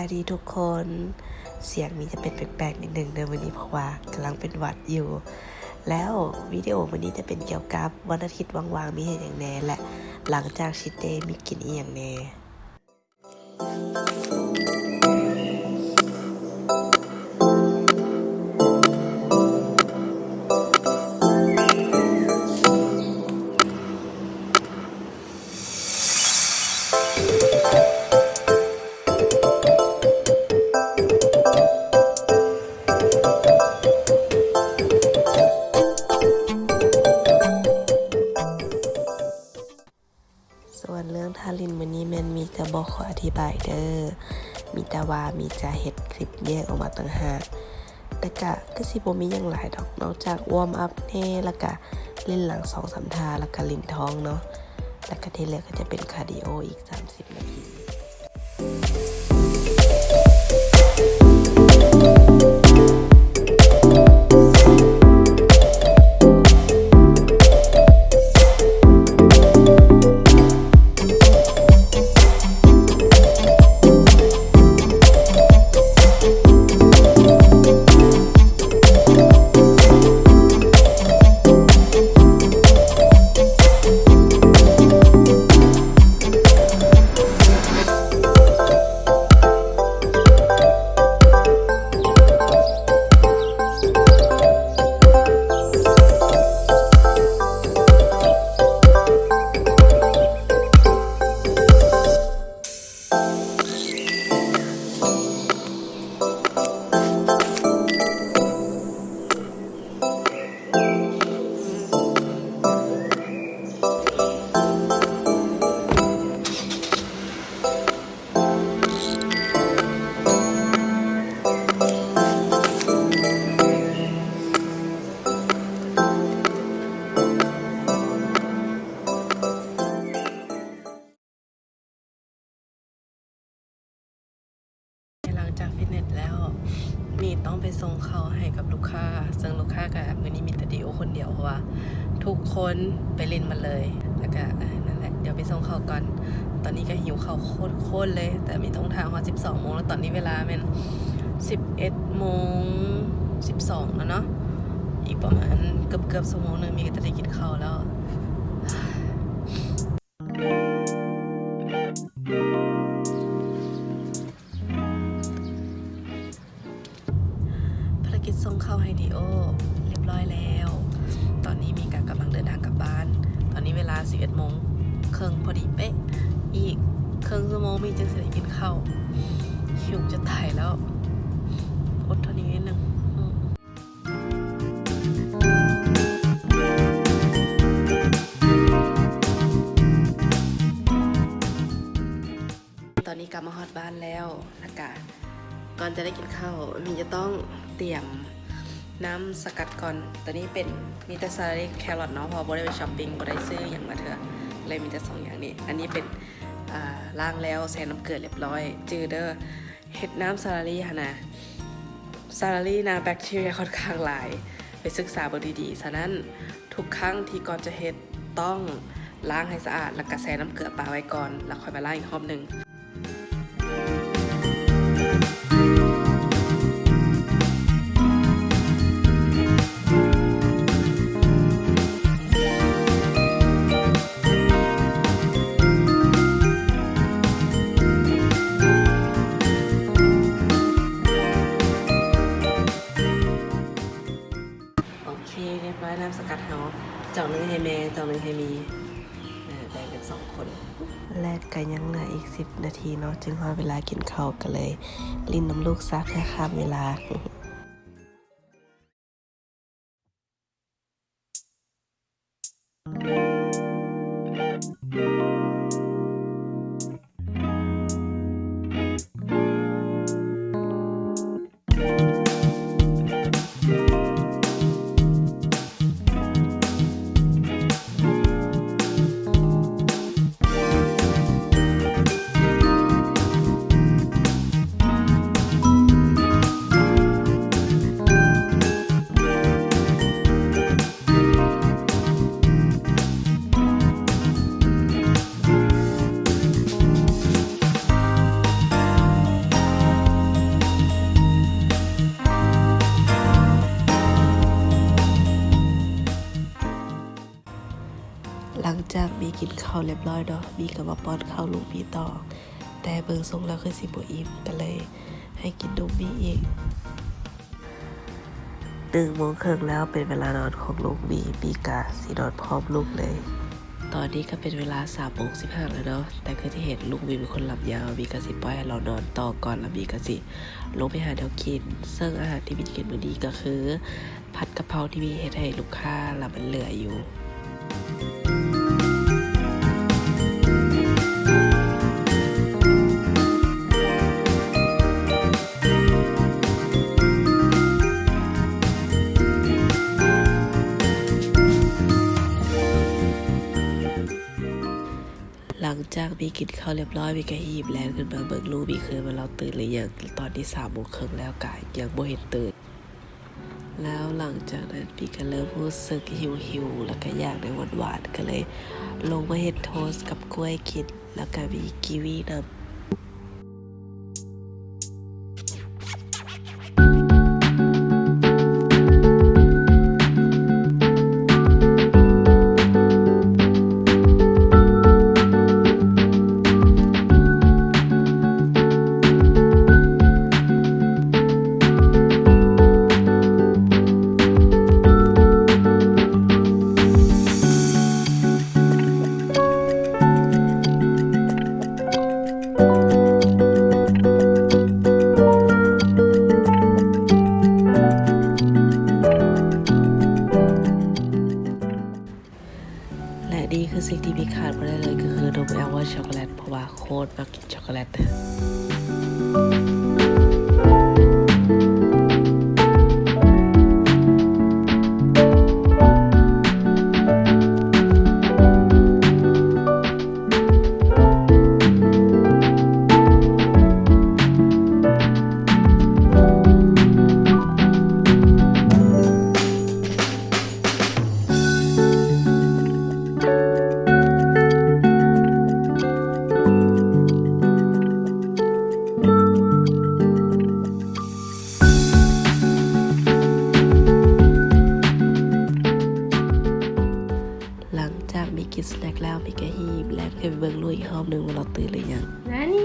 ສະບາຍດີທຸກຄົນ, ສຽງນີ້ຈະເປັນແປກໆນິດໜຶ່ງເດີມື້ນີ້ ເພາະວ່າກຳລັງເປັນຫວັດຢູ່. ແລ້ວວິດີໂອມື້ນີ້ຈະເປັນກ່ຽວກັບວັນອາທິດວ່າງໆມີເຮັດຫຍັງແດ່ ແລະ ຫຼັງຈາກຊີດເດມີກິນອີ່ຫຍັງແດ່. ສ່ວນເລື່ອງທ່າຫຼິ້ນມື້ນີ້ແມ່ນມີຈະບໍ່ຂໍອະທິບາຍເດີ, ມີແຕ່ວ່າມີຈະເຮັດຄລິບແຍກອອກມາຕ່າງຫາກ. ແຕ່ກະຄືຊິບໍ່ມີຫຍັງຫຼາຍດອກ, ນອກຈາກວອມອັບແດ່ ແລ້ວກະຫຼິ້ນຫຼັງສອງສາມທ່າ ແລ້ວກະຫຼິ້ນທ້ອງເນາະ, ແລ້ວກະທີ່ເຫຼືອກະຈະເປັນຄາດີໂອອີກສາມສິບນາທີ. ຫຼັງຈາກຟິດເນັດແລ້ວ ມີຕ້ອງໄປສົ່ງເຂົ້າໃຫ້ກັບລູກຄ້າ, ເຊິ່ງລູກຄ້າກະມື້ນີ້ມີແຕ່ດີໂອຄົນດຽວ ເພາະວ່າທຸກຄົນໄປຫຼິ້ນໝົດເລີຍ. ແລ້ວກະ ເອີ ນັ້ນແຫຼະ, ດຽວໄປສົ່ງເຂົ້າກ່ອນ. ຕອນນີ້ກະຫິວເຂົ້າໂຄດໆເລີຍ, ແຕ່ມີຕ້ອງຖ້າຮອດສິບສອງໂມງແລ້ວ. ຕອນນີ້ເວລາແມ່ນສິບເອັດໂມງສິບສອງແລ້ວເນາະ, ອີກປະມານເກືອບໆຊົ່ວໂມງໜຶ່ງ ມີກະຈະໄດ້ກິນເຂົ້າແລ້ວ. ພາລະກິດສົ່ງເຂົ້າໃຫ້ດີໂອຮຽບຮ້ອຍແລ້ວ. ຕອນນີ້ມີກະກຳລັງເດີນທາງກັບບ້ານ. ຕອນນີ້ເວລາສິບເອັດໂມງເຄິ່ງພໍດີເປະ. ອີກເຄິ່ງຊົ່ວໂມງມີຈຶ່ງຊິໄດ້ກິນເຂົ້າ. ຫິວຈະຕາຍແລ້ວ. ອົດທົນອີກນິດໜຶ່ງ. ຕອນນີ້ກັບມາຮອດບ້ານແລ້ວ, ແລ້ວກະກ່ອນຈະໄດ້ກິນເຂົ້າ ມີຈະຕ້ອງຕຽມນ້ຳສະກັດກ່ອນ. ຕອນນີ້ເປັນ ມີແຕ່ສາລາຣີແຄຣອດເນາະ, ເພາະວ່າບໍ່ໄດ້ໄປຊັອບປິງ, ບໍ່ໄດ້ຊື້ຫຍັງມາເທື່ອ, ເລີຍມີແຕ່ສອງຢ່າງນີ້. ອັນນີ້ເປັນ ອາ ລ້າງແລ້ວ ແຊ່ນ້ຳເກືອເລັບຮ້ອຍ. ຈື່ເດີ ເຮັດນ້ຳສາລາຣີຫັ້ນນະ ສາລາຣີນະ ແບັກທີເຣຍຂ້ອນຂ້າງຫຼາຍ, ໄປສຶກສາເບິ່ງດີໆ. ສະນັ້ນ ທຸກຄັ້ງທີ່ກ່ອນຈະເຮັດ ຕ້ອງລ້າງໃຫ້ສະອາດ ແລ້ວກະແຊ່ນ້ຳເກືອປະໄວ້ກ່ອນ ແລ້ວຄ່ອຍມາລ້າງອີກຮອບໜຶ່ງ. ໂອເຄ ຮຽບຮ້ອຍ ນ້ຳສະກັດເຮົາ ຈອກໜຶ່ງໃຫ້ແມ່ ຈອກໜຶ່ງໃຫ້ມີ ເອີ ແບ່ງກັນສອງຄົນ. ແລະ ກະຍັງເຫຼືອອີກສິບນາທີເນາະ ຈຶ່ງຮອດເວລາກິນເຂົ້າ ກະເລີຍຫຼິ້ນນຳລູກຊະ ເພື່ອຂ້າມເວລາ. ໂ ຈາກມີກິນເຂົ້າລຽບຮ້ອຍເນາະ ມີກໍມາປ້ອນເຂົ້າລູກມີຕໍ່ ແຕ່ເບິ່ງຊົງແລ້ວຄືຊິບໍ່ອີ່ມ ກໍເລີຍໃຫ້ກິນນົມມີອີກ. ໜຶ່ງໂມງເຄິ່ງແລ້ວ ເປັນເວລານອນຂອງລູກມີ ມີກະຊິນອນພ້ອມລູກເລີຍ. ຕອນນີ້ກໍເປັນເວລາສາມໂມງສິບຫ້າແລ້ວເນາະ ແຕ່ຄືທີ່ເຫັນລູກມີເປັນຄົນຫຼັບຍາວ ມີກະຊິປ່ອຍໃຫ້ລາວນອນຕໍ່ກ່ອນ ແລ້ວມີກະຊິລົງໄປຫາແນວກິນ. ເຊິ່ງອາຫານທີ່ມີກິນມື້ນີ້ກໍຄື ຜັດກະເພົາທີ່ມີເຮັດໃຫ້ລູກຄ້າລະມັນເຫຼືອຢູ່. ຫຼັງຈາກມີກິນເຂົ້າລຽບຮ້ອຍ ມີກະຮີບແລ່ນຂຶ້ນມາເບິ່ງລູກມີຄືນວ່າລາວຕື່ນຫຼືຍັງ. ຕອນນີ້ສາມໂມງເຄິ່ງແລ້ວ ກະຍັງບໍ່ເຫັນຕື່ນ. ແລ້ວຫຼັງຈາກນັ້ນ ປີກະເລີ່ມຮູ້ສຶກຫິວໆ ແລ້ວກະຢາກໄດ້ຫວານໆ ກະເລີຍລົງມາເຮັດໂທສກັບກ້ວຍກິນ ແລ້ວກະມີກີວີນຳ. ແລະນີ້ຄືສິ່ງທີ່ມີຂາດບໍ່ໄດ້ເລີຍ ກໍຄືນົມແອລມອນຊັອກໂກແລັດ ເພາະວ່າໂຄດມັກກິນຊັອກໂກແລັດ. ຫຼັງຈາກມີກິນສະແນັກແລ້ວ ມີກະຮີບແລ່ນຂຶ້ນໄປເບິ່ງລູກອີກຮອບໜຶ່ງວ່າລາວຕື່ນຫຼືຍັງ. ນານີ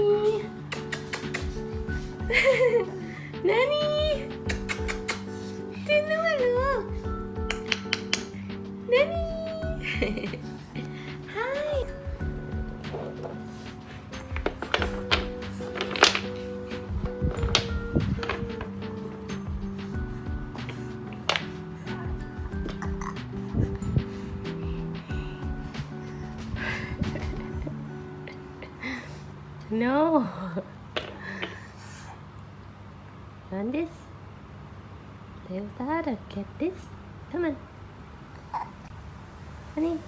ນານີ ຕື່ນແລ້ວຫວາລູກ? ນານີ Hi. No. Not this. Little daughter, get this. Come on. Honey.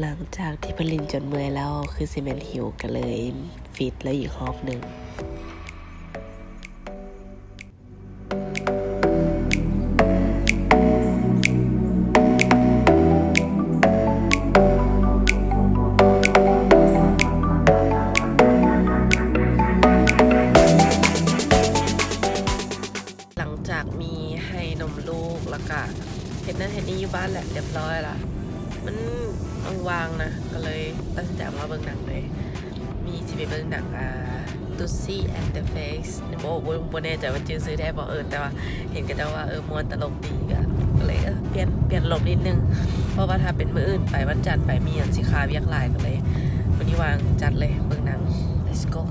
ຫຼັງຈາກທີ່ເພິ່ນຫຼິ້ນຈົນເມື່ອຍແລ້ວ ຄືຊິແມ່ນຫິວ ກໍເລີຍຟີດລາວອີກຮອບໜຶ່ງ. ຫຼັງຈາກມີໃຫ້ນົມລູກ ແລ້ວກະເຮັດນັ້ນເຮັດນີ້ຢູ່ບ້ານແຫຼະ ຮຽບຮ້ອຍລະ ມັນວ່າງໆ ນະ ກໍເລີຍຕັດສິນໃຈອອກມາເບິ່ງໜັງເລີຍ. ມີຊິໄປເບິ່ງໜັງ ອ່າ Lucy and the Face ບໍ່ ບໍ່ ບໍ່ແນ່ໃຈວ່າຈື່ຊື່ແທ້ບໍ່ ເອີ ແຕ່ວ່າເຫັນເຂົາເຈົ້າວ່າ ເອີ ມ່ວນຕະຫຼົກດີ ກະ ກໍເລີຍ ເອີ ປ່ຽນ ປ່ຽນອາລົມນິດໜຶ່ງ ເພາະວ່າຖ້າເປັນມື້ອື່ນໄປ ວັນຈັນໄປ ມີຫຍັງຊິຄາວຽກຫຼາຍ ກໍເລີຍມື້ນີ້ວ່າງຈັດເລີຍເບິ່ງໜັງ. Let's go.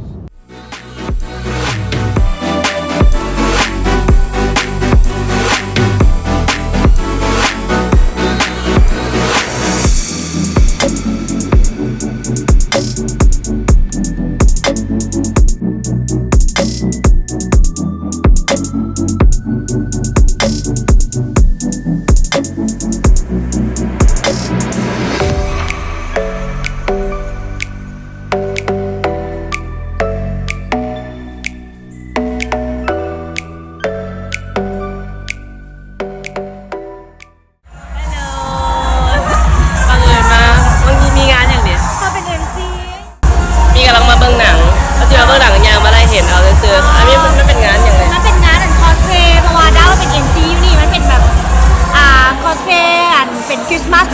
ເ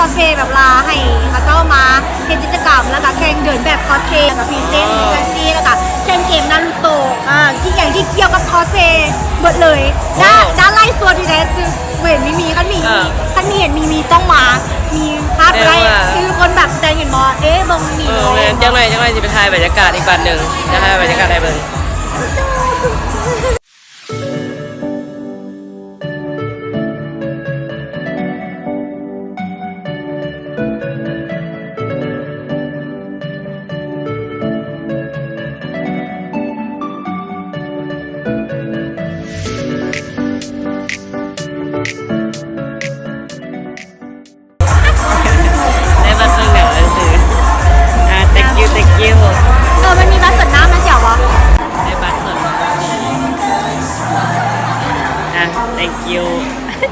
ຄອສເພລ ແບບວ່າໃຫ້ເຂົາເຈົ້າມາເຮັດກິດຈະກຳ ແລ້ວກະແຂ່ງເດີນແບບຄອສເພລ ແລ້ວກະພຣີເຊັນ ອໍ ແບບຊີ້ ແລ້ວກະແຂ່ງເກມນາຣູໂຕະ ອ່າ ທຸກຢ່າງທີ່ກ່ຽວກັບຄອສເພລໝົດເລີຍ. ໂອ້ ດ້ານ ດ້ານໄລຟ໌ສົດນີ້ແຫຼະ ຄືບໍ່ເຫັນມີ ມີ ຄັນມີ ເອີ ມີ ຄັນມີເຫັນມີ ມີຕ້ອງມາ ມີພາດບໍ່ໄດ້ ແຕ່ວ່າ ຄືຄົນແບບແຕ່ງເຫັນບໍ່ ເອ ເບິ່ງມີ ເອີ ແມ່ນ ຈັກໜ້ອຍ ຈັກໜ້ອຍຊິໄປຖ່າຍບັນຍາກາດອີກບັດໜຶ່ງ ຈະຖ່າຍບັນຍາກາດໃຫ້ເບິ່ງ. ໄດ້ບັດເບິ່ງໜັງໜັງສື ອ່າ thank you thank you ເອີ ມັນມີບັດສວນນ້ຳນະ ເຈົ້າບໍ່? ໄດ້ບັດສວນນ້ຳ ອ່າ thank you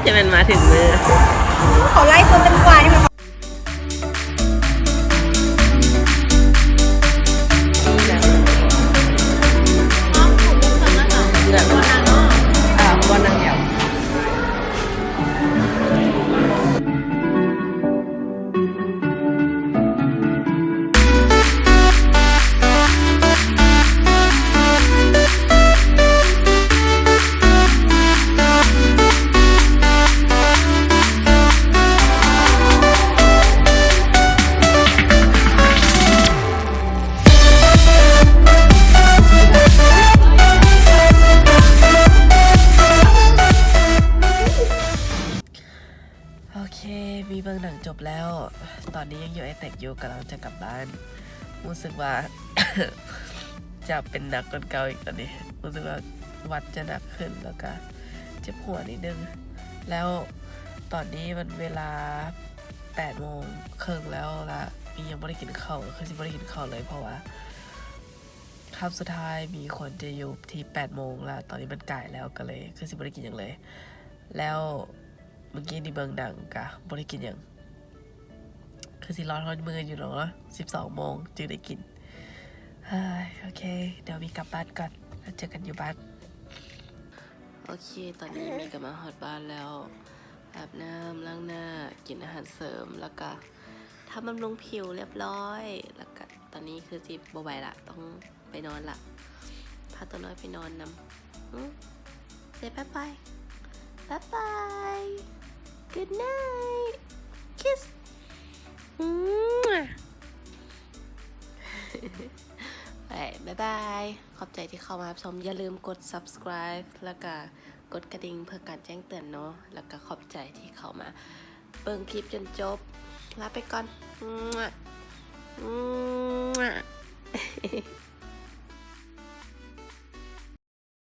ຈະແມ່ນມາເຖິງມື້ ເຂົາໄລ່ຄົນເປັນຄວາຍ ເອີ ບໍ່ນັ່ງແອວ. ໂອເຄ ມີເບິ່ງໜັງຈົບແລ້ວ ຕອນນີ້ຍັງຢູ່ໄອແຕັກຢູ່ ກຳລັງຈະກັບບ້ານ ຮູ້ສຶກວ່າ ຈະເປັນໜັກກວ່າເກົ່າອີກຕອນນີ້ ຮູ້ສຶກວ່າຫວັດຈະໜັກຂຶ້ນ ແລ້ວກະເຈັບຫົວນິດໜຶ່ງ ແລ້ວຕອນນີ້ມັນເວລາແປດໂມງເຄິ່ງແລ້ວ ລະຍັງບໍ່ໄດ້ກິນເຂົ້າ ຄືຊິບໍ່ໄດ້ກິນເຂົ້າເລີຍ ເພາະວ່າ ຄາບສຸດທ້າຍມີຄວນຈະຢູ່ທີ່ແປດໂມງ ລະຕອນນີ້ມັນກາຍແລ້ວ ກະເລີຍຄືຊິບໍ່ໄດ້ກິນຫຍັງເລີຍ ແລ້ວມື້ກີ້ນີ້ເບິ່ງໜັງກະບໍ່ໄດ້ກິນຫຍັງ ຄືຊິລໍທອດມື້ຢູ່ເນາະ ສິບສອງໂມງຈຶ່ງໄດ້ກິນ ເຮີ້ຍ ໂອເຄ ດຽວມີກັບບ້ານກ່ອນ ແລ້ວເຈີກັນຢູ່ບ້ານ. ໂອເຄ ຕອນນີ້ມີກະມາຮອດບ້ານແລ້ວ ອາບນ້ຳ ລ້າງໜ້າ ກິນອາຫານເສີມ ແລ້ວກະທຳບຳລຸງຜິວລຽບລ້ອຍ ແລ້ວກະຕອນນີ້ຄືຊິບໍ່ໄຫວລະ ຕ້ອງໄປນອນລະ ພາຕົວນ້ອຍໄປນອນນຳ ອື ເຊບາຍບາຍ ບາຍບາຍ good night kiss ອື ບາຍບາຍ. ຂອບໃຈທີ່ເຂົ້າມາຮັບຊົມ ຢ່າລືມກົດ subscribe ແລ້ວກະກົດກະດິ່ງເພື່ອການແຈ້ງເຕືອນເນາະ ແລ້ວກະຂອບໃຈທີ່ເຂົ້າມາເບິ່ງຄລິບຈົນຈົບ ລາໄປກ່ອນ.